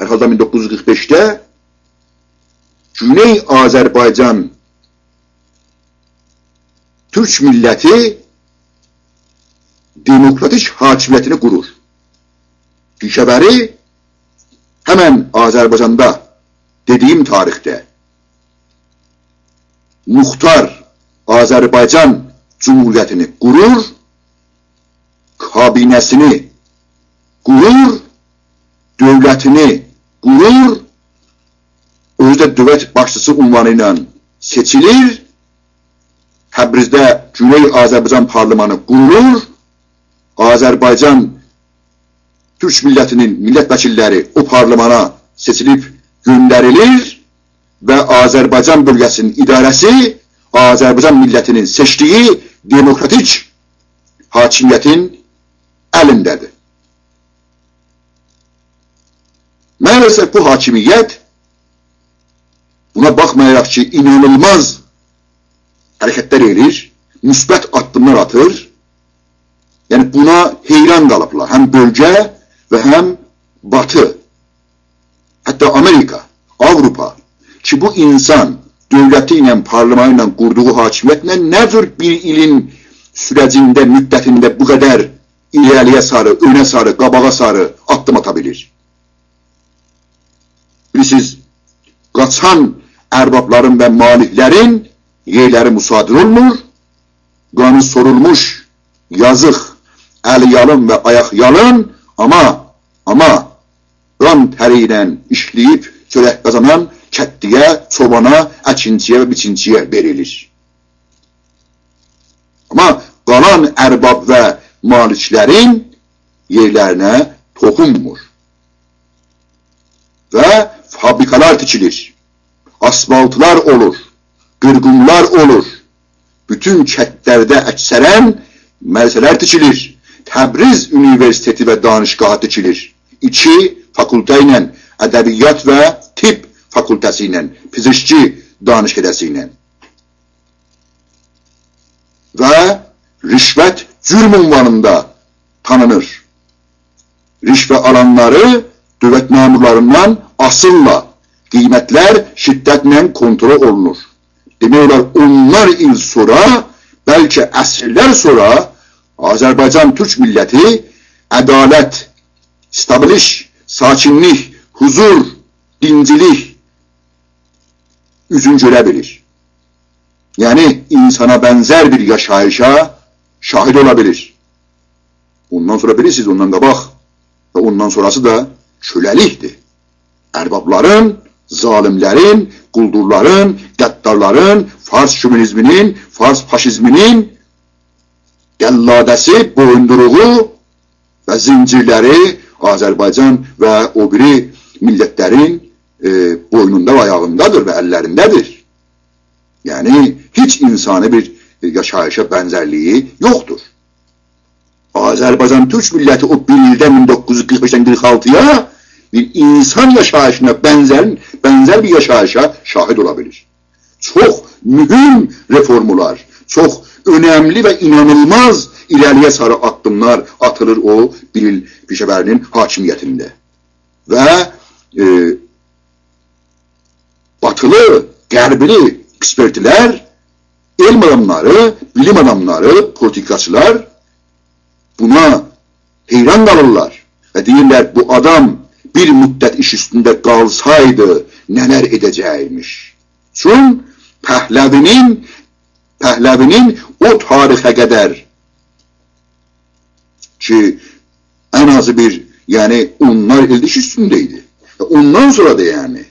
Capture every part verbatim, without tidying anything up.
هالدا مین دوققوز یوز قیرخ بئشده گونئی آذربایجان تورک میللتی دموکراتیک حاکمیتینی قورور. پیشه‌وری همن آذربایجاندا دئدیگیم تاریخده مختار آذربایجان جمهوریتینی قورور، کابینه‌سینی قورور، دؤولتینی قورور، اؤزو ده دؤولت باشچیسی عنوانی ایله سئچیلیر. تبریزده گونئی آذربایجان پارلمانی قورولور. آذربایجان تورک میللتینین میللت وکیللری او پارلمانا سئچیلیب گؤندریلیر و آذربایجان بؤلگه‌سینین اداره‌سی آذربایجان میللتینین سئچدیگی دموکراتیک حاکمیتین الینده‌دیر. مع‌الاسف بو حاکمیت، بونا باخمایاراق کی، اینانیلماز حرکتلر ائله‌ییر، مثبت آددیملار آتیر، یعنی بونا حیران قالیبلار هم بؤلگه و هم باتی، حتی آمریکا، آوروپا، کی بو اینسان دؤولتی ایله، پارلمانی ایله، قوردوغو حاکمیتله نه جور بیر ایلین سوره‌جینده، مدتینده بو قدر ایره‌لی‌یه ساری، اؤنه ساری، قاباغا ساری آددیم آتا بیلیر؟ بیلیرسینیز، قاچان اربابلارین و مالکلرین یئرلری مصادره اولونور، قانی سورولموش، یازیق، الی یالین و آیاق یالین، آمما، آمما قان تری ایله ایشله‌ییب چؤرک قازانان کتلی‌یه، چوبانا، اکینچی‌یه و بیچینچی‌یه وئریلیر. آمما قالان ارباب و مالکلرین یئرلرینه توخونمور. و فابریکالار تیکیلیر، آسفالتلار اولور، قیرغونلار اولور. بوتون کندلرده اکثراً مدرسه‌لر تیکیلیر. تبریز اونیوئرسیتئتی و دانشگاهی تیکیلیر. ایکی فاکولته ایله، ادبیات و طب فاکولته‌سی ایله، پزشکی دانشکده‌سی ایله. و رشوت جرم عنوانیندا تانینیر. رشوه آلانلاری دؤولت مأمورلاریندان آسیرلار. قیمتلر شدتله کنترل اولونور. دئمک اولار، اونلار ایل سونرا، بلکه عصرلر سونرا آذربایجان تورک میللتی عدالت، استابیلیش، ساکینلیک، حضور، دینجیلیک اوزون گؤره بیلیر. یعنی، اینسانا بنزر بیر یاشاییشا شاهید اولا بیلیر. اوندان سونرا بیلیرسینیز، اوندان قاباق و اوندان سونراسی دا کؤله‌لیکدیر. اربابلارین، ظالیملرین، قولدورلارین، غدارلارین، فارس شووینیزمینین، فارس فاشیزمینین قلاده‌سی، بویوندوروغو و زنجیرلری آذربایجان و او بیری میللتلرین، ائ، بوینوندا و آیاغیندادیر و اللرینده‌دیر. یعنی، هئچ اینسانی بیر، ائ، یاشاییشا بنزرلیگی یوخدور. آذربایجان تورک میللتی او بیر ایلده، مین دوققوز یوز قیرخ بئشدن قیرخ آلتی‌یا، بیر اینسان یاشاییشینا بنزر، بنزر بیر یاشاییشا شاهید اولا بیلیر. چوخ مهم رفورملار، چوخ اؤنملی و اینانیلماز ایره‌لی‌یه ساری آددیملار آتیلیر او بیر ایل پیشه‌وری‌نین حاکمیتینده. و، ائ، باتیلی، غربلی اکسپرتلر، علم آداملاری، بیلیم آداملاری، پولیتیکاچیلار بونا حیران قالیرلار و دئییرلر: «بو آدام بیر مدت ایش اوستونده قالسایدی، نه‌لر ائده‌جکمیش؟» چون پهلوی‌نین، پهلوی‌نین او تاریخه قدر کی، ان آزی بیر، یعنی، اونلار ایلدیر ایش اوستونده ایدی. و اوندان سونرا دا، یعنی،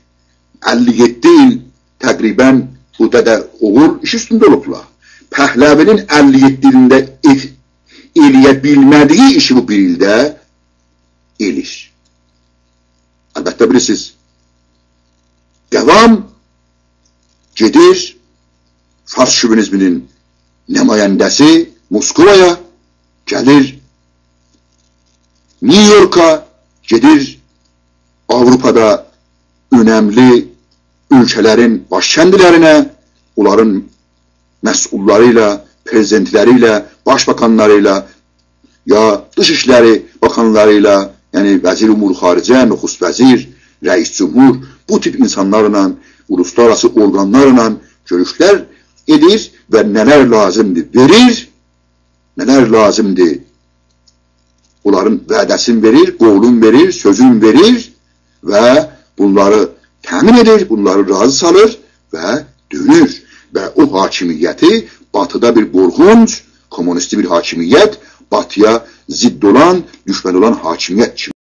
اللی یئددی ایل تقریباً بو دده اوغول ایش اوستونده اولوبلار. پهلوی‌نین اللی یئددی ایلینده ائت-، ائلیه بیلمه‌دیگی ایشی بو بیر ایلده ائله‌ییر. البته، بیلیرسینیز، قوام گئدیر، فارس شووینیزمینین نماینده‌سی موسکوایا، گلیر نیویورکا، گئدیر آوروپادا اؤنملی اؤلکه‌لرین باشکندلرینه، اونلارین مسئوللاری ایله، پرزیدنتلری ایله، باشباکانلاری ایله، یا دیش ایشلری باکانلاری ایله، یعنی وزیر امور خارجه، نخست وزیر، رئیس جمهور بو تیپ اینسانلارلا، اولوسلارآراسی اورقانلارلا گؤروشلر ائدیر و نه‌لر لازیمدیر، وئریر، نه‌لر لازیمدیر، اونلارین وعده‌سینی وئریر، قولون وئریر، سؤزون وئریر و بونلاری تأمین ائدیر، بونلاری راضی سالیر و دؤنور. و او حاکمیتی باتیدا بیر قورخونج، کومونیستی بیر حاکمیت، باتییا ضد اولان، دوشمن اولان حاکمیت کیمی